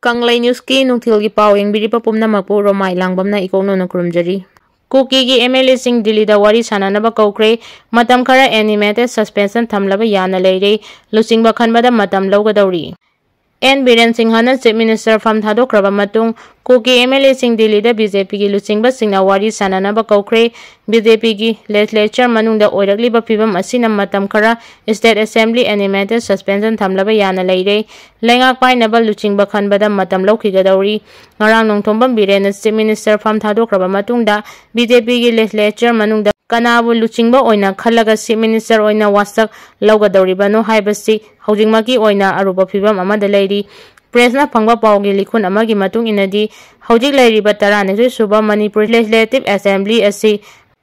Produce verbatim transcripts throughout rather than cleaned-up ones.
ꯀꯪꯂꯩ ꯅ꯭ꯌꯨꯁꯀꯤ ꯅꯨꯡꯊꯤꯜꯒꯤ ꯄꯥꯎ ꯌꯦꯡꯕꯤꯔꯤꯕ ꯄꯨꯝꯅꯃꯛꯄꯨ ꯔꯣꯃꯥꯏ ꯂꯥꯡꯕꯝꯅ ꯏꯀꯣꯛꯅꯅ ꯈꯨꯔꯨꯝꯖꯔꯤ꯫ ꯀꯨꯀꯤꯒꯤ ꯑꯦꯝ ꯑꯦꯜ ꯑꯦꯁꯤꯡ ꯗꯤꯜꯂꯤꯗ ꯋꯥꯔꯤ ꯁꯥꯟꯅꯅꯕ ꯀꯧꯈ꯭ꯔꯦ꯫ ꯃꯇꯝ ꯈꯔ ꯑꯦꯅꯤꯃꯦꯇꯦꯗ ꯁꯁꯄꯦꯟꯁꯟ ꯊꯝꯂꯕ ꯌꯥꯅ ꯂꯩꯔꯦ꯫ ꯂꯨꯆꯤꯡꯕ ꯈꯟꯕꯗ ꯃꯇꯝ ꯂꯧꯒꯗꯧꯔꯤ꯫ ꯑꯦꯟ ꯕꯤꯔꯦꯟ ꯁꯤꯡꯍꯅ ꯆꯤꯐ ꯃꯤꯅꯤꯁꯇꯔ ꯐꯝ ꯊꯥꯗꯣꯛꯈ꯭ꯔꯕ ꯃꯇꯨꯡ ꯀꯨꯀꯤ ꯑꯦꯝ ꯑꯦꯜ ꯑꯦꯁꯤꯡ ꯗꯤꯜꯂꯤꯗ ꯕꯤ ꯖꯦ ꯄꯤꯒꯤ ꯂꯨꯆꯤꯡꯕꯁꯤꯡꯅ ꯋꯥꯔꯤ ꯁꯥꯟꯅꯅꯕ ꯀꯧꯈ꯭ꯔꯦ꯫ ꯕꯤ ꯖꯦ ꯄꯤꯒꯤ ꯂꯦꯖꯤꯁꯂꯦꯆꯔ ꯃꯅꯨꯡꯗ ꯑꯣꯏꯔꯛꯂꯤꯕ ꯐꯤꯕꯝ ꯑꯁꯤꯅ ꯃꯇꯝ ꯈꯔ ꯁ꯭ꯇꯦꯠ ꯑꯦꯁꯦꯝꯕ꯭ꯂꯤ ꯑꯦꯅꯤꯃꯦꯇꯦꯗ ꯁꯁꯄꯦꯟꯁꯟ ꯊꯝꯂꯕ ꯌꯥꯅ ꯂꯩꯔꯦ꯫ ꯂꯩꯉꯥꯛ ꯄꯥꯏꯅꯕ ꯂꯨꯆꯤꯡꯕ ꯈꯟꯕꯗ ꯃꯇꯝ ꯂꯧꯈꯤꯒꯗꯧꯔꯤ꯫ ꯉꯔꯥꯡ ꯅꯣꯡꯊꯣꯝꯕꯝ ꯕꯤꯔꯦꯟꯅ ꯆꯤꯐ ꯃꯤꯅꯤꯁꯇꯔ ꯐꯝ ꯊꯥꯗꯣꯛꯈ꯭ꯔꯕ ꯃꯇꯨꯡꯗ ꯕꯤ ꯖꯦ ꯄꯤꯒꯤ ꯂꯦꯖꯤꯁꯂꯦꯆꯔ ꯃꯅꯨꯡꯗ ꯀꯅꯥꯕꯨ ꯂꯨꯆꯤꯡꯕ ꯑꯣꯏꯅ ꯈꯜꯂꯒ ꯆꯤꯐ ꯃꯤꯅꯤꯁꯇꯔ ꯑꯣꯏꯅ ꯋꯥꯁꯛ ꯂꯧꯒꯗꯧꯔꯤꯕꯅꯣ ꯍꯥꯏꯕꯁꯤ ꯍꯧꯖꯤꯛꯃꯛꯀꯤ ꯑꯣꯏꯅ ꯑꯔꯨꯕ ꯐꯤꯕꯝ ꯑꯃꯗ ꯂꯩꯔꯤ꯫ ꯄ꯭ꯔꯦꯁꯅ ꯐꯪꯕ ꯄꯥꯎꯒꯤ ꯂꯤꯈꯨꯟ ꯑꯃꯒꯤ ꯃꯇꯨꯡ ꯏꯟꯅꯗꯤ, ꯍꯧꯖꯤꯛ ꯂꯩꯔꯤꯕ ꯇꯔꯥꯅꯤꯊꯣꯏ ꯁꯨꯕ ꯃꯅꯤꯄꯨꯔ ꯂꯦꯖꯤꯁꯂꯦꯇꯤꯚ ꯑꯦꯁꯦꯝꯕ꯭ꯂꯤ ꯑꯁꯤ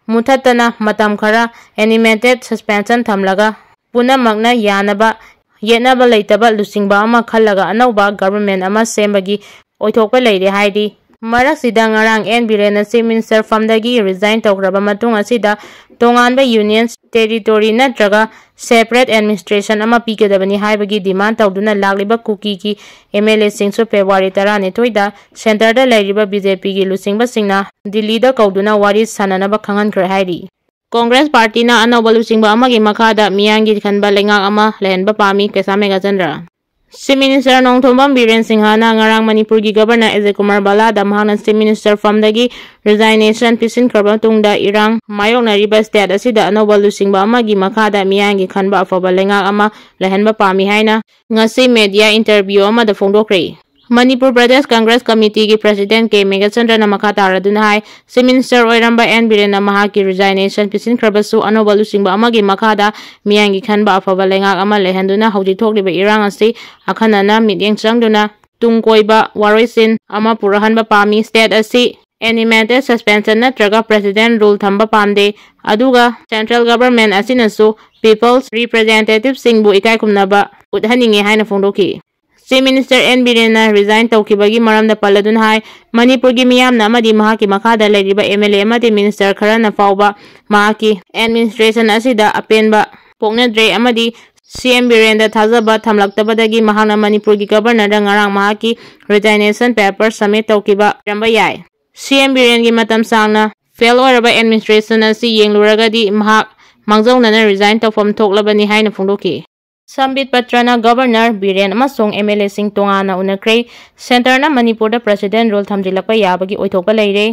ꯃꯨꯊꯠꯇꯅ ꯃꯇꯝ ꯈꯔ ꯑꯦꯅꯤꯃꯦꯇꯦꯗ ꯁꯁꯄꯦꯟꯁꯟ ꯊꯝꯂꯒ ꯄꯨꯝꯅꯃꯛꯅ ꯌꯥꯅꯕ, ꯌꯦꯠꯅꯕ ꯂꯩꯇꯕ ꯂꯨꯆꯤꯡꯕ ꯑꯃ ꯈꯜꯂꯒ ꯑꯅꯧꯕ ꯒꯚꯔꯟꯃꯦꯟꯠ ꯑꯃ ꯁꯦꯝꯕꯒꯤ ꯑꯣꯏꯊꯣꯛꯄ ꯂꯩꯔꯦ ꯍꯥꯏꯔꯤ꯫ ꯃꯔꯛꯁꯤꯗ ꯉꯔꯥꯡ ꯑꯦꯟ ꯕꯤꯔꯦꯟꯅ ꯆꯤꯐ ꯃꯤꯅꯤꯁꯇꯔ ꯐꯝꯗꯒꯤ ꯔꯤꯖꯥꯏꯟ ꯇꯧꯈ꯭ꯔꯕ ꯃꯇꯨꯡ ꯑꯁꯤꯗ ꯇꯣꯉꯥꯟꯕ ꯌꯨꯅꯤꯌꯟ ꯇꯦꯔꯤꯇꯣꯔꯤ ꯅꯠꯇ꯭ꯔꯒ ꯁꯦꯄꯔꯦꯠ ꯑꯦꯗꯃꯤꯅꯤꯁꯇ꯭ꯔꯦꯁꯟ ꯑꯃ ꯄꯤꯒꯗꯕꯅꯤ ꯍꯥꯏꯕꯒꯤ ꯗꯤꯃꯥꯟ ꯇꯧꯗꯨꯅ ꯂꯥꯛꯂꯤꯕ ꯀꯨꯀꯤꯒꯤ ꯑꯦꯝ ꯑꯦꯜ ꯑꯦꯁꯤꯡꯁꯨ ꯐꯦꯕ꯭ꯔꯨꯋꯥꯔꯤ ꯇꯔꯥꯅꯤꯊꯣꯏꯗ ꯁꯦꯟꯇꯔꯗ ꯂꯩꯔꯤꯕ ꯕꯤ ꯖꯦ ꯄꯤꯒꯤ ꯂꯨꯆꯤꯡꯕꯁꯤꯡꯅ ꯗꯤꯜꯂꯤꯗ ꯀꯧꯗꯨꯅ ꯋꯥꯔꯤ ꯁꯥꯟꯅꯅꯕ ꯈꯪꯍꯟꯈ꯭ꯔꯦ ꯍꯥꯏꯔꯤ꯫ ꯀꯣꯡꯒ꯭ꯔꯦꯁ ꯄꯥꯔꯇꯤꯅ ꯑꯅꯧꯕ ꯂꯨꯆꯤꯡꯕ ꯑꯃꯒꯤ ꯃꯈꯥꯗ ꯃꯤꯌꯥꯝꯒꯤ ꯈꯟꯕ ꯂꯩꯉꯥꯛ ꯑꯃ ꯂꯩꯍꯟꯕ ꯄꯥꯝꯃꯤ, ꯀꯩꯁꯥꯝ ꯃꯦꯘꯆꯟꯗ꯭ꯔ꯫ ꯆꯤꯐ ꯃꯤꯅꯤꯁꯇꯔ ꯅꯣꯡꯊꯣꯝꯕꯝ ꯕꯤꯔꯦꯟ ꯁꯤꯡꯍꯅ ꯉꯔꯥꯡ ꯃꯅꯤꯄꯨꯔꯒꯤ ꯒꯕꯔꯅꯔ ꯑꯖꯌ ꯀꯨꯃꯥꯔ ꯚꯜꯂꯥꯗ ꯃꯍꯥꯛꯅ ꯆꯤꯐ ꯃꯤꯅꯤꯁꯇꯔ ꯐꯝꯗꯒꯤ ꯔꯤꯖꯥꯏꯅꯦꯁꯟ ꯄꯤꯁꯤꯟꯈ꯭ꯔꯕ ꯃꯇꯨꯡꯗ ꯏꯔꯥꯡ ꯃꯥꯌꯣꯛꯅꯔꯤꯕ ꯁ꯭ꯇꯦꯠ ꯑꯁꯤꯗ ꯑꯅꯧꯕ ꯂꯨꯆꯤꯡꯕ ꯑꯃꯒꯤ ꯃꯈꯥꯗ ꯃꯤꯌꯥꯝꯒꯤ ꯈꯟꯕ ꯑꯐꯕ ꯂꯩꯉꯥꯛ ꯑꯃ ꯂꯩꯍꯟꯕ ꯄꯥꯝꯃꯤ ꯍꯥꯏꯅ ꯉꯁꯤ ꯃꯦꯗꯤꯌꯥ ꯏꯟꯇꯔꯚ꯭ꯌꯨ ꯑꯃꯗ ꯐꯣꯡꯗꯣꯛꯈ꯭ꯔꯦ꯫ ꯃꯅꯤꯄꯨꯔ ꯄ꯭ꯔꯗꯦꯁ ꯀꯪꯒ꯭ꯔꯦꯁ ꯀꯃꯤꯇꯤꯒꯤ ꯄ꯭ꯔꯁꯤꯗꯦꯟꯠ ꯀꯦ ꯃꯦꯘꯆꯟꯗ꯭ꯔꯅ ꯃꯈꯥ ꯇꯥꯔꯗꯨꯅ ꯍꯥꯏ, ꯆꯤꯐ ꯃꯤꯅꯤꯁꯇꯔ ꯑꯣꯏꯔꯝꯕ ꯑꯦꯟ ꯕꯤꯔꯦꯟꯅ ꯃꯍꯥꯛꯀꯤ ꯔꯤꯖꯥꯏꯅꯦꯁꯟ ꯄꯤꯁꯤꯟꯈ꯭ꯔꯕꯁꯨ ꯑꯅꯧꯕ ꯂꯨꯆꯤꯡꯕ ꯑꯃꯒꯤ ꯃꯈꯥꯗ ꯃꯤꯌꯥꯝꯒꯤ ꯈꯟꯕ ꯑꯐꯕ ꯂꯩꯉꯥꯛ ꯑꯃ ꯂꯩꯍꯟꯗꯨꯅ ꯍꯧꯖꯤꯛ ꯊꯣꯛꯂꯤꯕ ꯏꯔꯥꯡ ꯑꯁꯤ ꯑꯈꯟꯅꯅ ꯃꯤꯠꯌꯦꯡ ꯆꯪꯗꯨꯅ ꯇꯨꯡ ꯀꯣꯏꯕ ꯋꯥꯔꯣꯏꯁꯤꯟ ꯑꯃ ꯄꯨꯔꯛꯍꯟꯕ ꯄꯥꯝꯃꯤ꯫ ꯁ꯭ꯇꯦꯠ ꯑꯁꯤ ꯑꯦꯅꯤꯃꯦꯇꯦꯗ ꯁꯁꯄꯦꯟꯁꯟ ꯅꯠꯇ꯭ꯔꯒ ꯄ꯭ꯔꯦꯁꯤꯗꯦꯟꯠ ꯔꯨꯜ ꯊꯝꯕ ꯄꯥꯝꯗꯦ, ꯑꯗꯨꯒ ꯁꯦꯟꯇ꯭ꯔꯦꯜ ꯒꯚꯔꯟꯃꯦꯟꯠ ꯑꯁꯤꯅꯁꯨ ꯄꯤꯄꯜꯁ ꯔꯤꯄ꯭ꯔꯖꯦꯟꯇꯦꯇꯤꯚꯁꯤꯡꯕꯨ ꯏꯀꯥꯏ ꯈꯨꯝꯅꯕ ꯎꯠꯍꯟꯅꯤꯡꯉꯤ ꯍꯥꯏꯅ ꯐꯣꯡꯗꯣꯛꯈꯤ꯫ ꯆꯤꯐ ꯃꯤꯅꯤꯁꯇꯔ ꯑꯦꯟ ꯕꯤꯔꯦꯟꯅ ꯔꯤꯖꯥꯏꯟ ꯇꯧꯈꯤꯕꯒꯤ ꯃꯔꯝꯗ ꯄꯜꯂꯗꯨꯅ ꯍꯥꯏ, ꯃꯅꯤꯄꯨꯔꯒꯤ ꯃꯤꯌꯥꯝꯅ ꯑꯃꯗꯤ ꯃꯍꯥꯛꯀꯤ ꯃꯈꯥꯗ ꯂꯩꯔꯤꯕ ꯑꯦꯝ ꯑꯦꯜ ꯑꯦ ꯑꯃꯗꯤ ꯃꯤꯅꯤꯁꯇꯔ ꯈꯔꯅ ꯐꯥꯎꯕ ꯃꯍꯥꯛꯀꯤ ꯑꯦꯗꯃꯤꯅꯤꯁꯇ꯭ꯔꯦꯁꯟ ꯑꯁꯤꯗ ꯑꯄꯦꯟꯕ ꯄꯣꯛꯅꯗ꯭ꯔꯦ ꯑꯃꯗꯤ ꯁꯤ ꯑꯦꯝ ꯕꯤꯔꯦꯟꯗ ꯊꯥꯖꯕ ꯊꯝꯂꯛꯇꯕꯗꯒꯤ ꯃꯍꯥꯛꯅ ꯃꯅꯤꯄꯨꯔꯒꯤ ꯒꯕꯔꯅꯔꯗ ꯉꯔꯥꯡ ꯃꯍꯥꯛꯀꯤ resignation paper submit ꯇꯧꯈꯤꯕ ꯑꯣꯏꯔꯝꯕ ꯌꯥꯏ꯫ ꯁꯤ ꯑꯦꯝ ꯕꯤꯔꯦꯟꯒꯤ ꯃꯇꯝ ꯁꯥꯡꯅ fail ꯑꯣꯏꯔꯕ administration ꯑꯁꯤ ꯌꯦꯡꯂꯨꯔꯒꯗꯤ ꯃꯍꯥꯛ ꯃꯥꯡꯖꯧꯅꯅ resign ꯇꯧꯐꯝ ꯊꯣꯛꯂꯕꯅꯤ ꯍꯥꯏꯅ ꯐꯣꯡꯗꯣꯛꯈꯤ꯫ ꯁꯝꯕꯤꯠ ꯄꯇ꯭ꯔꯅ ꯒꯕꯔꯅꯔ, ꯕꯤꯔꯦꯟ ꯑꯃꯁꯨꯡ ꯑꯦꯝ ꯑꯦꯜ ꯑꯦꯁꯤꯡ ꯇꯣꯉꯥꯟꯅ ꯎꯅꯈ꯭ꯔꯦ꯫ ꯁꯦꯟꯇꯔꯅ ꯃꯅꯤꯄꯨꯔꯗ president rule ꯊꯝꯖꯤꯜꯂꯛꯄ ꯌꯥꯕꯒꯤ ꯑꯣꯏꯊꯣꯛꯄ ꯂꯩꯔꯦ꯫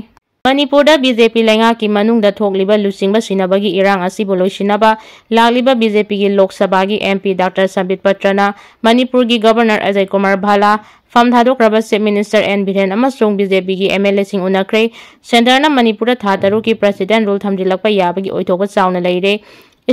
ꯃꯅꯤꯄꯨꯔꯗ ꯕꯤ ꯖꯦ ꯄꯤ ꯂꯩꯉꯥꯛꯀꯤ ꯃꯅꯨꯡꯗ ꯊꯣꯛꯂꯤꯕ ꯂꯨꯆꯤꯡꯕ ꯁꯤꯟꯅꯕꯒꯤ ꯏꯔꯥꯡ ꯑꯁꯤꯕꯨ ꯂꯣꯏꯁꯤꯟꯅꯕ ꯂꯥꯛꯂꯤꯕ ꯕꯤ ꯖꯦ ꯄꯤꯒꯤ ꯂꯣꯛ ꯁꯚꯥꯒꯤ ꯑꯦꯝ ꯄꯤ ꯗꯥꯛꯇꯔ ꯁꯝꯕꯤꯠ ꯄꯇ꯭ꯔꯅ ꯃꯅꯤꯄꯨꯔꯒꯤ ꯒꯕꯔꯅꯔ ꯑꯖꯌ ꯀꯨꯃꯥꯔ ꯚꯥꯂꯥ, ꯐꯝ ꯊꯥꯗꯣꯛꯈ꯭ꯔꯕ ꯆꯤꯐ ꯃꯤꯅꯤꯁꯇꯔ ꯑꯦꯟ ꯕꯤꯔꯦꯟ ꯑꯃꯁꯨꯡ ꯕꯤ ꯖꯦ ꯄꯤꯒꯤ ꯑꯦꯝ ꯑꯦꯜ ꯑꯦꯁꯤꯡ ꯎꯅꯈ꯭ꯔꯦ꯫ ꯁꯦꯟꯇꯔꯅ ꯃꯅꯤꯄꯨꯔꯗ ꯊꯥ ꯇꯔꯨꯛꯀꯤ president rule ꯊꯝꯖꯤꯜꯂꯛꯄ ꯌꯥꯕꯒꯤ ꯑꯣꯏꯊꯣꯛꯄ ꯆꯥꯎꯅ ꯂꯩꯔꯦ꯫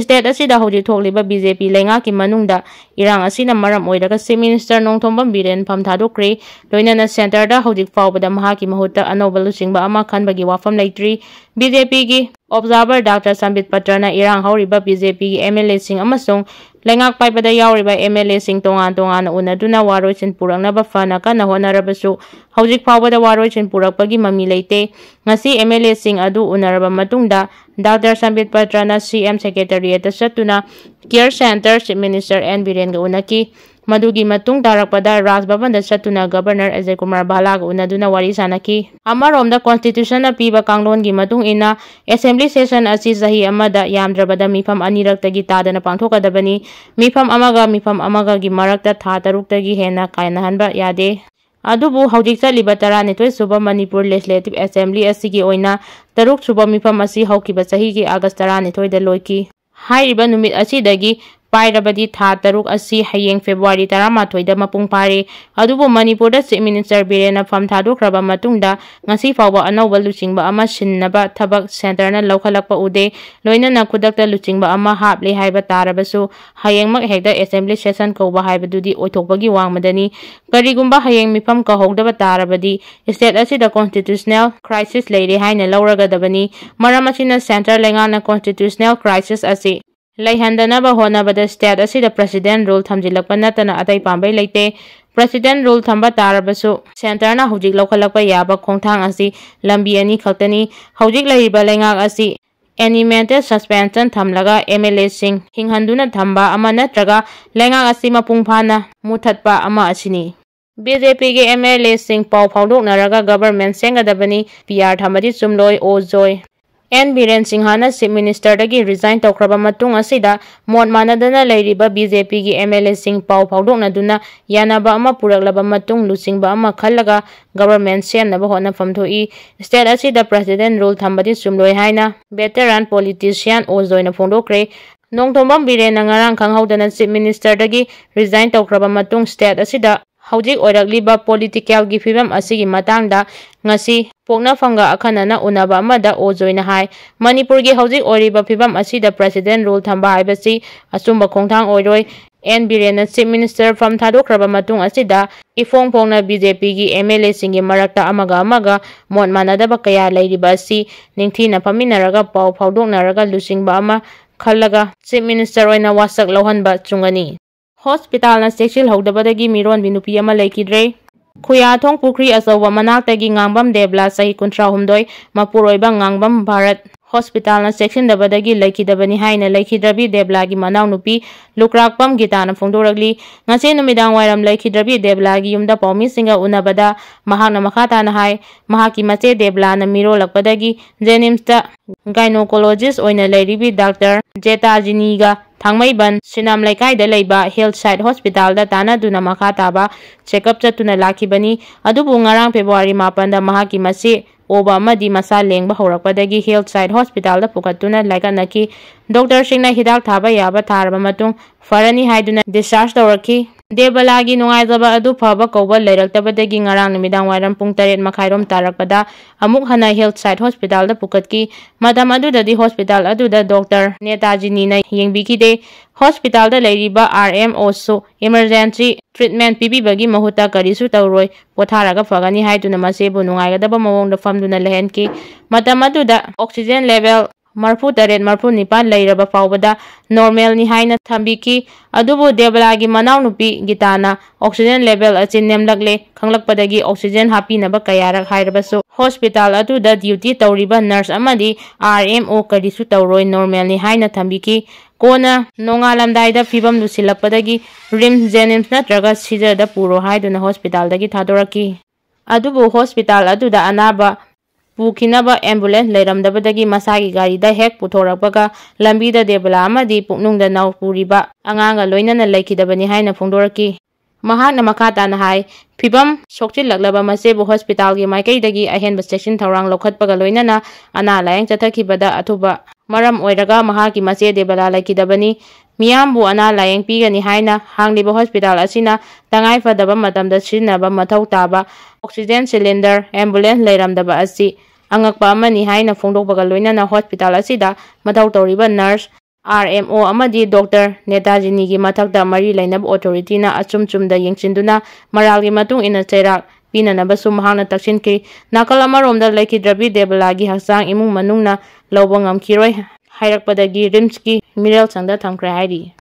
ꯁ꯭ꯇꯦꯠ ꯑꯁꯤꯗ ꯍꯧꯖꯤꯛ ꯊꯣꯛꯂꯤꯕ ꯕꯤ ꯖꯦ ꯄꯤ ꯂꯩꯉꯥꯛꯀꯤ ꯃꯅꯨꯡꯗ ꯏꯔꯥꯡ ꯑꯁꯤꯅ ꯃꯔꯝ ꯑꯣꯏꯔꯒ ꯆꯤꯐ ꯃꯤꯅꯤꯁꯇꯔ ꯅꯣꯡꯊꯣꯝꯕꯝ ꯕꯤꯔꯦꯟ ꯐꯝ ꯊꯥꯗꯣꯛꯈ꯭ꯔꯦ꯫ ꯂꯣꯏꯅꯅ ꯁꯦꯟꯇꯔꯗ ꯍꯧꯖꯤꯛ ꯐꯥꯎꯕꯗ ꯃꯍꯥꯛꯀꯤ ꯃꯍꯨꯠꯇ ꯑꯅꯧꯕ ꯂꯨꯆꯤꯡꯕ ꯑꯃ ꯈꯟꯕꯒꯤ ꯋꯥꯐꯝ ꯂꯩꯇ꯭ꯔꯤ꯫ ꯕꯤ ꯖꯦ ꯄꯤꯒꯤ observer ꯗꯥꯛꯇꯔ ꯁꯝꯕꯤꯠ ꯄꯇ꯭ꯔꯅ ꯏꯔꯥꯡ ꯍꯧꯔꯤꯕ ꯕꯤ ꯖꯦ ꯄꯤꯒꯤ ꯑꯦꯝ ꯑꯦꯜ ꯑꯦꯁꯤꯡ ꯑꯃꯁꯨꯡ ꯂꯩꯉꯥꯛ ꯄꯥꯏꯕꯗ ꯌꯥꯎꯔꯤꯕ ꯑꯦꯝ ꯑꯦꯜ ꯑꯦꯁꯤꯡ ꯇꯣꯉꯥꯟ ꯇꯣꯉꯥꯟꯅ ꯎꯅꯗꯨꯅ ꯋꯥꯔꯣꯏꯁꯤꯟ ꯄꯨꯔꯛꯅꯕ ꯐꯅ ꯀꯟꯅ ꯍꯣꯠꯅꯔꯕꯁꯨ ꯍꯧꯖꯤꯛ ꯐꯥꯎꯕꯗ ꯋꯥꯔꯣꯏꯁꯤꯟ ꯄꯨꯔꯛꯄꯒꯤ ꯃꯃꯤ ꯂꯩꯇꯦ꯫ ꯉꯁꯤ ꯑꯦꯝ ꯑꯦꯜ ꯑꯦꯁꯤꯡ ꯑꯗꯨ ꯎꯅꯔꯕ ꯃꯇꯨꯡꯗ ꯗꯥꯛꯇꯔ ꯁꯝꯕꯤꯠ ꯄꯇ꯭ꯔꯅ ꯁꯤ ꯑꯦꯝ ꯁꯦꯀ꯭ꯔꯦꯇꯔꯤꯌꯦꯠꯇ ꯆꯠꯇꯨꯅ ꯀꯤꯌꯔ ꯁꯦꯟꯇꯔ ꯆꯤꯐ ꯃꯤꯅꯤꯁꯇꯔ ꯑꯦꯟ ꯕꯤꯔꯦꯟꯒ ꯎꯅꯈꯤ꯫ ꯃꯗꯨꯒꯤ ꯃꯇꯨꯡ ꯇꯥꯔꯛꯄꯗ ꯔꯥꯖ ꯚꯕꯟꯗ ꯆꯠꯇꯨꯅ ꯒꯕꯔꯅꯔ ꯑꯖꯌ ꯀꯨꯃꯥꯔ ꯚꯥꯂꯥꯒ ꯎꯅꯗꯨꯅ ꯋꯥꯔꯤ ꯁꯥꯅꯈꯤ꯫ ꯑꯃꯔꯣꯝꯗ, ꯀꯣꯟꯁꯇꯤꯇ꯭ꯌꯨꯁꯟꯅ ꯄꯤꯕ ꯀꯥꯡꯂꯣꯟꯒꯤ ꯃꯇꯨꯡ ꯏꯟꯅ, ꯑꯦꯁꯦꯝꯕ꯭ꯂꯤ ꯁꯦꯁꯟ ꯑꯁꯤ ꯆꯍꯤ ꯑꯃꯗ ꯌꯥꯝꯗ꯭ꯔꯕꯗ ꯃꯤꯐꯝ ꯑꯅꯤꯔꯛꯇꯒꯤ ꯇꯥꯗꯅ ꯄꯥꯡꯊꯣꯛꯀꯗꯕꯅꯤ꯫ ꯃꯤꯐꯝ ꯑꯃꯒ ꯃꯤꯐꯝ ꯑꯃꯒꯒꯤ ꯃꯔꯛꯇ ꯊꯥ ꯇꯔꯨꯛꯇꯒꯤ ꯍꯦꯟꯅ ꯀꯥꯏꯅꯍꯟꯕ ꯌꯥꯗꯦ꯫ ꯑꯗꯨꯕꯨ ꯍꯧꯖꯤꯛ ꯆꯠꯂꯤꯕ ꯇꯔꯥꯅꯤꯊꯣꯏ ꯁꯨꯕ ꯃꯅꯤꯄꯨꯔ ꯂꯦꯖꯤꯁꯂꯦꯇꯤꯚ ꯑꯦꯁꯦꯝꯕ꯭ꯂꯤ ꯑꯁꯤꯒꯤ ꯑꯣꯏꯅ ꯇꯔꯨꯛ ꯁꯨꯕ ꯃꯤꯐꯝ ꯑꯁꯤ ꯍꯧꯈꯤꯕ ꯆꯍꯤꯒꯤ ꯑꯥꯒꯁ ꯇꯔꯥꯅꯤꯊꯣꯏꯗ ꯂꯣꯏꯈꯤ꯫ ꯍꯥꯏꯔꯤꯕ ꯅꯨꯃꯤꯠ ꯑꯁꯤꯗꯒꯤ ꯄꯥꯏꯔꯕꯗꯤ ꯊꯥ ꯇꯔꯨꯛ ꯑꯁꯤ ꯍꯌꯦꯡ ꯐꯦꯕ꯭ꯔꯨꯋꯥꯔꯤ ꯇꯔꯥꯃꯥꯊꯣꯏꯗ ꯃꯄꯨꯡ ꯐꯥꯔꯦ꯫ ꯑꯗꯨꯕꯨ ꯃꯅꯤꯄꯨꯔꯗ ꯆꯤꯐ ꯃꯤꯅꯤꯁꯇꯔ ꯕꯤꯔꯦꯟꯅ ꯐꯝ ꯊꯥꯗꯣꯛꯈ꯭ꯔꯕ ꯃꯇꯨꯡꯗ ꯉꯁꯤ ꯐꯥꯎꯕ ꯑꯅꯧꯕ ꯂꯨꯆꯤꯡꯕ ꯑꯃ ꯁꯤꯟꯅꯕ ꯊꯕꯛ ꯁꯦꯟꯇꯔꯅ ꯂꯧꯈꯠꯂꯛꯄ ꯎꯗꯦ꯫ ꯂꯣꯏꯅꯅ ꯈꯨꯗꯛꯇ ꯂꯨꯆꯤꯡꯕ ꯑꯃ ꯍꯥꯞꯂꯦ ꯍꯥꯏꯕ ꯇꯥꯔꯕꯁꯨ ꯍꯌꯦꯡꯃꯛ ꯍꯦꯛꯇ ꯑꯦꯁꯦꯝꯕ꯭ꯂꯤ ꯁꯦꯁꯟ ꯀꯧꯕ ꯍꯥꯏꯕꯗꯨꯗꯤ ꯑꯣꯏꯊꯣꯛꯄꯒꯤ ꯋꯥꯡꯃꯗꯅꯤ꯫ ꯀꯔꯤꯒꯨꯝꯕ ꯍꯌꯦꯡ ꯃꯤꯐꯝ ꯀꯧꯍꯧꯗꯕ ꯇꯥꯔꯕꯗꯤ ꯁ꯭ꯇꯦꯠ ꯑꯁꯤꯗ ꯀꯣꯟꯁꯇꯤꯇ꯭ꯌꯨꯁꯅꯦꯜ ꯀ꯭ꯔꯥꯏꯁꯤꯁ ꯂꯩꯔꯦ ꯍꯥꯏꯅ ꯂꯧꯔꯒꯗꯕꯅꯤ꯫ ꯃꯔꯝ ꯑꯁꯤꯅ ꯁꯦꯟꯇꯔ ꯂꯩꯉꯥꯛꯅ ꯀꯣꯟꯁꯇꯤꯇ꯭ꯌꯨꯁꯅꯦꯜ ꯀ꯭ꯔꯥꯏꯁꯤꯁ ꯑꯁꯤ ꯂꯩꯍꯟꯗꯅꯕ ꯍꯣꯠꯅꯕꯗ ꯁ꯭ꯇꯦꯠ ꯑꯁꯤꯗ ꯄ꯭ꯔꯦꯁꯤꯗꯦꯟ ꯔꯨꯜ ꯊꯝꯖꯤꯜꯂꯛꯄ ꯅꯠꯇꯅ ꯑꯇꯩ ꯄꯥꯝꯕꯩ ꯂꯩꯇꯦ꯫ ꯄ꯭ꯔꯦꯁꯤꯗꯦꯟ ꯔꯨꯜ ꯊꯝꯕ ꯇꯥꯔꯕꯁꯨ ꯁꯦꯟꯇꯔꯅ ꯍꯧꯖꯤꯛ ꯂꯧꯈꯠꯂꯛꯄ ꯌꯥꯕ ꯈꯣꯡꯊꯥꯡ ꯑꯁꯤ ꯂꯝꯕꯤ ꯑꯅꯤ ꯈꯛꯇꯅꯤ꯫ ꯍꯧꯖꯤꯛ ꯂꯩꯔꯤꯕ ꯂꯩꯉꯥꯛ ꯑꯁꯤ animated suspension ꯊꯝꯂꯒ M L A ꯁꯤꯡ ꯍꯤꯡꯍꯟꯗꯨꯅ ꯊꯝꯕ ꯑꯃ ꯅꯠꯇ꯭ꯔꯒ ꯂꯩꯉꯥꯛ ꯑꯁꯤ ꯃꯄꯨꯡ ꯐꯥꯅ ꯃꯨꯊꯠꯄ ꯑꯃ ꯑꯁꯤꯅꯤ꯫ B J P ꯒꯤ M L A ꯁꯤꯡ ꯄꯥꯎ ꯐꯥꯎꯗꯣꯛꯅꯔꯒ government ꯁꯦꯝꯒꯗꯕꯅꯤ, P R ꯊꯝꯕꯗꯤ ꯆꯨꯝꯂꯣꯏ, ꯑꯣꯖꯣꯏ꯫ N ꯕꯤꯔꯦꯟ ꯁꯤꯡꯍꯅ Chief Minister ꯗꯒꯤ resign ꯇꯧꯈ꯭ꯔꯕ ꯃꯇꯨꯡ ꯑꯁꯤꯗ ꯃꯣꯠ ꯃꯥꯟꯅꯗꯅ ꯂꯩꯔꯤꯕ B J P ꯒꯤ M L A ꯁꯤꯡ ꯄꯥꯎ ꯐꯥꯎꯗꯣꯛꯅꯗꯨꯅ ꯌꯥꯅꯕ ꯑꯃ ꯄꯨꯔꯛꯂꯕ ꯃꯇꯨꯡ ꯂꯨꯆꯤꯡꯕ ꯑꯃ ꯈꯜꯂꯒ government ꯁꯦꯝꯅꯕ ꯍꯣꯠꯅꯐꯝ ꯊꯣꯛꯏ꯫ State ꯑꯁꯤꯗ President rule ꯊꯝꯕꯗꯤ ꯆꯨꯝꯂꯣꯏ ꯍꯥꯏꯅ veteran politician ꯑꯣꯖꯣꯏꯅ ꯐꯣꯡꯗꯣꯛꯈ꯭ꯔꯦ꯫ ꯅꯣꯡꯊꯣꯝꯕꯝ ꯕꯤꯔꯦꯟꯅ ꯉꯔꯥꯡ ꯈꯪꯍꯧꯗꯅ Chief Minister ꯗꯒꯤ resign ꯇꯧꯈ꯭ꯔꯕ ꯃꯇꯨꯡ state ꯑꯁꯤꯗ ꯍꯧꯖꯤꯛ ꯑꯣꯏꯔꯛꯂꯤꯕ political ꯒꯤ ꯐꯤꯕꯝ ꯑꯁꯤꯒꯤ ꯃꯇꯥꯡꯗ ꯉꯁꯤ ꯄꯣꯛꯅꯐꯝꯒ ꯑꯈꯟꯅꯅ ꯎꯅꯕ ꯑꯃꯗ ꯑꯣꯖꯣꯏꯅ ꯍꯥꯏ, ꯃꯅꯤꯄꯨꯔꯒꯤ ꯍꯧꯖꯤꯛ ꯑꯣꯏꯔꯤꯕ ꯐꯤꯕꯝ ꯑꯁꯤꯗ President rule ꯊꯝꯕ ꯍꯥꯏꯕꯁꯤ ꯑꯆꯨꯝꯕ ꯈꯣꯡꯊꯥꯡ ꯑꯣꯏꯔꯣꯏ꯫ N ꯕꯤꯔꯦꯟꯅ Chief Minister ꯐꯝ ꯊꯥꯗꯣꯛꯈ꯭ꯔꯕ ꯃꯇꯨꯡ ꯑꯁꯤꯗ ꯏꯐꯣꯡ ꯐꯣꯡꯅ B J P ꯒꯤ M L A ꯁꯤꯡꯒꯤ ꯃꯔꯛꯇ ꯑꯃꯒ ꯑꯃꯒ ꯃꯣꯠ ꯃꯥꯟꯅꯗꯕ ꯀꯌꯥ ꯂꯩꯔꯤꯕ ꯑꯁꯤ ꯅꯤꯡꯊꯤꯅ ꯐꯝꯃꯤꯟꯅꯔꯒ ꯄꯥꯎ ꯐꯥꯎꯗꯣꯛꯅꯔꯒ ꯂꯨꯆꯤꯡꯕ ꯑꯃ ꯈꯜꯂꯒ Chief Minister ꯑꯣꯏꯅ ꯋꯥꯁꯛ ꯂꯧꯍꯟꯕ ꯆꯨꯝꯒꯅꯤ꯫ Hospital ꯅ ꯆꯦꯛꯁꯤꯜꯍꯧꯗꯕꯗꯒꯤ ꯃꯤꯔꯣꯟꯕꯤ ꯅꯨꯄꯤ ꯑꯃ ꯂꯩꯈꯤꯗ꯭ꯔꯦ꯫ ꯈꯨꯌꯥꯊꯣꯡ ꯄꯨꯈ꯭ꯔꯤ ꯑꯆꯧꯕ ꯃꯅꯥꯛꯇꯒꯤ ꯉꯥꯡꯕꯝ ꯗꯦꯕꯂꯥ, ꯆꯍꯤ ꯀꯨꯟꯊ꯭ꯔꯥ ꯍꯨꯝꯗꯣꯏ, ꯃꯄꯨꯔꯣꯏꯕ ꯉꯥꯡꯕꯝ ꯚꯥꯔꯠ, hospital ꯅ ꯆꯦꯛꯁꯤꯟꯗꯕꯗꯒꯤ ꯂꯩꯈꯤꯗꯕꯅꯤ ꯍꯥꯏꯅ ꯂꯩꯈꯤꯗ꯭ꯔꯕꯤ ꯗꯦꯕꯂꯥꯒꯤ ꯃꯅꯥꯎꯅꯨꯄꯤ ꯂꯨꯀ꯭ꯔꯥꯛꯄꯝ ꯒꯤꯇꯥꯅ ꯐꯣꯡꯗꯣꯔꯛꯂꯤ꯫ ꯉꯁꯤ ꯅꯨꯃꯤꯗꯥꯡ ꯋꯥꯏꯔꯝ ꯂꯩꯈꯤꯗ꯭ꯔꯕꯤ ꯗꯦꯕꯂꯥꯒꯤ ꯌꯨꯝꯗ ꯄꯥꯎꯃꯤꯁꯤꯡꯒ ꯎꯅꯕꯗ ꯃꯍꯥꯛꯅ ꯃꯈꯥ ꯇꯥꯅ ꯍꯥꯏ, ꯃꯍꯥꯛꯀꯤ ꯃꯆꯦ ꯗꯦꯕꯂꯥꯅ ꯃꯤꯔꯣꯜꯂꯛꯄꯗꯒꯤ JNIMS ꯇ gynecologist ꯑꯣꯏꯅ ꯂꯩꯔꯤꯕꯤ ꯗꯥꯛꯇꯔ ꯖꯦꯇꯥꯖꯤꯅꯤꯒ ꯊꯥꯡꯃꯩꯕꯟ ꯁꯤꯅꯥꯝ ꯂꯩꯀꯥꯏꯗ ꯂꯩꯕ Health Site Hospital ꯗ ꯇꯥꯟꯅꯗꯨꯅ ꯃꯈꯥ ꯇꯥꯕ check up ꯆꯠꯇꯨꯅ ꯂꯥꯛꯈꯤꯕꯅꯤ꯫ ꯑꯗꯨꯕꯨ ꯉꯔꯥꯡ February ꯃꯥꯄꯟꯗ ꯃꯍꯥꯛꯀꯤ ꯃꯆꯦ ꯑꯣꯕ ꯑꯃꯗꯤ ꯃꯁꯥ ꯂꯦꯡꯕ ꯍꯧꯔꯛꯄꯗꯒꯤ Health Site Hospital ꯗ ꯄꯨꯈꯠꯇꯨꯅ ꯂꯥꯏꯀꯠꯅꯈꯤ꯫ Doctor ꯁꯤꯡꯅ ꯍꯤꯗꯥꯛ ꯊꯥꯕ ꯌꯥꯕ ꯊꯥꯔꯕ ꯃꯇꯨꯡ ꯐꯔꯅꯤ ꯍꯥꯏꯗꯨꯅ discharge ꯇꯧꯔꯛꯈꯤ꯫ ꯗꯦꯕꯂꯥꯒꯤ ꯅꯨꯡꯉꯥꯏꯖꯕ ꯑꯗꯨ ꯐꯕ ꯀꯧꯕ ꯂꯩꯔꯛꯇꯕꯗꯒꯤ ꯉꯔꯥꯡ ꯅꯨꯃꯤꯗꯥꯡ ꯋꯥꯏꯔꯝ ꯄꯨꯡ ꯇꯔꯦꯠ ꯃꯈꯥꯏꯔꯣꯝ ꯇꯥꯔꯛꯄꯗ ꯑꯃꯨꯛ ꯍꯟꯅ Health Site Hospital ꯗ ꯄꯨꯈꯠꯈꯤ꯫ ꯃꯇꯝ ꯑꯗꯨꯗꯗꯤ hospital ꯑꯗꯨꯗ ꯗꯣꯛꯇꯔ ꯅꯦꯇꯥꯖꯤꯅꯤꯅ ꯌꯦꯡꯕꯤꯈꯤꯗꯦ꯫ Hospital ꯗ ꯂꯩꯔꯤꯕ R M O ꯁꯨ emergency treatment ꯄꯤꯕꯤꯕꯒꯤ ꯃꯍꯨꯠꯇ ꯀꯔꯤꯁꯨ ꯇꯧꯔꯣꯏ, ꯄꯣꯊꯥꯔꯒ ꯐꯒꯅꯤ ꯍꯥꯏꯗꯨꯅ ꯃꯆꯦꯕꯨ ꯅꯨꯡꯉꯥꯏꯒꯗꯕ ꯃꯑꯣꯡꯗ ꯐꯝꯗꯨꯅ ꯂꯩꯍꯟꯈꯤ꯫ ꯃꯇꯝ ꯑꯗꯨꯗ oxygen level ꯃꯔꯤꯐꯨ ꯇꯔꯦꯠ ꯃꯔꯤꯐꯨ ꯅꯤꯄꯥꯟ ꯂꯩꯔꯕ ꯐꯥꯎꯕꯗ normalꯅꯤ ꯍꯥꯏꯅ ꯊꯝꯕꯤꯈꯤ꯫ ꯑꯗꯨꯕꯨ ꯗꯦꯕꯂꯥꯒꯤ ꯃꯅꯥꯎꯅꯨꯄꯤ ꯒꯤꯇꯥꯅ oxygen level ꯑꯁꯤ ꯅꯦꯝꯂꯛꯂꯦ ꯈꯪꯂꯛꯄꯗꯒꯤ oxygen ꯍꯥꯞꯄꯤꯅꯕ ꯀꯌꯥꯔꯛ ꯍꯥꯏꯔꯕꯁꯨ hospital ꯑꯗꯨꯗ duty ꯇꯧꯔꯤꯕ nurse ꯑꯃꯗꯤ R M O ꯀꯔꯤꯁꯨ ꯇꯧꯔꯣꯏ, normalꯅꯤ ꯍꯥꯏꯅ ꯊꯝꯕꯤꯈꯤ꯫ ꯀꯣꯟꯅ ꯅꯣꯡꯉꯥꯜꯂꯝꯗꯥꯏꯗ ꯐꯤꯕꯝ ꯂꯨꯁꯤꯜꯂꯛꯄꯗꯒꯤ RIMS, JNIMS ꯅꯠꯇ꯭ꯔꯒ ꯁꯤꯖꯔꯗ ꯄꯨꯔꯣ ꯍꯥꯏꯗꯨꯅ hospitalꯗꯒꯤ ꯊꯥꯗꯣꯔꯛꯈꯤ꯫ ꯑꯗꯨꯕꯨ hospital ꯑꯗꯨꯗ ꯑꯅꯥꯕ ꯄꯨꯈꯤꯅꯕ ambulance ꯂꯩꯔꯝꯗꯕꯗꯒꯤ ꯃꯁꯥꯒꯤ ꯒꯥꯔꯤꯗ ꯍꯦꯛ ꯄꯨꯊꯣꯔꯛꯄꯒ ꯂꯝꯕꯤꯗ ꯗꯦꯕꯂꯥ ꯑꯃꯗꯤ ꯄꯨꯛꯅꯨꯡꯗ ꯅꯥꯎ ꯄꯨꯔꯤꯕ ꯑꯉꯥꯡꯒ ꯂꯣꯏꯅꯅ ꯂꯩꯈꯤꯗꯕꯅꯤ ꯍꯥꯏꯅ ꯐꯣꯡꯗꯣꯔꯛꯈꯤ꯫ ꯃꯍꯥꯛꯅ ꯃꯈꯥ ꯇꯥꯅ ꯍꯥꯏ, ꯐꯤꯕꯝ ꯁꯣꯛꯆꯤꯜꯂꯛꯂꯕ ꯃꯆꯦꯕꯨ hospitalꯒꯤ ꯃꯥꯏꯀꯩꯗꯒꯤ ꯑꯍꯦꯟꯕ ꯆꯦꯛꯁꯤꯟ ꯊꯧꯔꯥꯡ ꯂꯧꯈꯠꯄꯒ ꯂꯣꯏꯅꯅ ꯑꯅꯥ ꯂꯥꯌꯦꯡ ꯆꯠꯊꯈꯤꯕꯗ ꯑꯊꯨꯕ ꯃꯔꯝ ꯑꯣꯏꯔꯒ ꯃꯍꯥꯛꯀꯤ ꯃꯆꯦ ꯗꯦꯕꯂꯥ ꯂꯩꯈꯤꯗꯕꯅꯤ꯫ ꯃꯤꯌꯥꯝꯕꯨ ꯑꯅꯥ ꯂꯥꯌꯦꯡ ꯄꯤꯒꯅꯤ ꯍꯥꯏꯅ ꯍꯥꯡꯂꯤꯕ hospital ꯑꯁꯤꯅ ꯇꯉꯥꯏ ꯐꯗꯕ ꯃꯇꯝꯗ ꯁꯤꯖꯤꯟꯅꯕ ꯃꯊꯧ ꯇꯥꯕ oxygen cylinder, ambulance ꯂꯩꯔꯝꯗꯕ ꯑꯁꯤ ꯑꯉꯛꯄ ꯑꯃꯅꯤ ꯍꯥꯏꯅ ꯐꯣꯡꯗꯣꯛꯄꯒ ꯂꯣꯏꯅꯅ hospital ꯑꯁꯤꯗ ꯃꯊꯧ ꯇꯧꯔꯤꯕ nurse, R M O ꯑꯃꯗꯤ doctor ꯅꯦꯇꯥꯖꯤꯅꯤꯒꯤ ꯃꯊꯛꯇ ꯃꯔꯤ ꯂꯩꯅꯕ authorityꯅ ꯑꯆꯨꯝ ꯆꯨꯝꯗ ꯌꯦꯡꯁꯤꯟꯗꯨꯅ ꯃꯔꯥꯜꯒꯤ ꯃꯇꯨꯡ ꯏꯟꯅ ꯆꯩꯔꯥꯛ ꯄꯤꯅꯅꯕꯁꯨ ꯃꯍꯥꯛꯅ ꯇꯛꯁꯤꯟꯈꯤ꯫ ꯅꯥꯀꯜ ꯑꯃꯔꯣꯝꯗ ꯂꯩꯈꯤꯗ꯭ꯔꯕꯤ ꯗꯦꯕꯂꯥꯒꯤ ꯍꯛꯆꯥꯡ ꯏꯃꯨꯡ ꯃꯅꯨꯡꯅ ꯂꯧꯕ ꯉꯝꯈꯤꯔꯣꯏ ꯍꯥꯏꯔꯛꯄꯗꯒꯤ RIMSꯀꯤ ꯃꯤꯔꯦꯜ ꯁꯪꯗ ꯊꯝꯈ꯭ꯔꯦ ꯍꯥꯏꯔꯤ꯫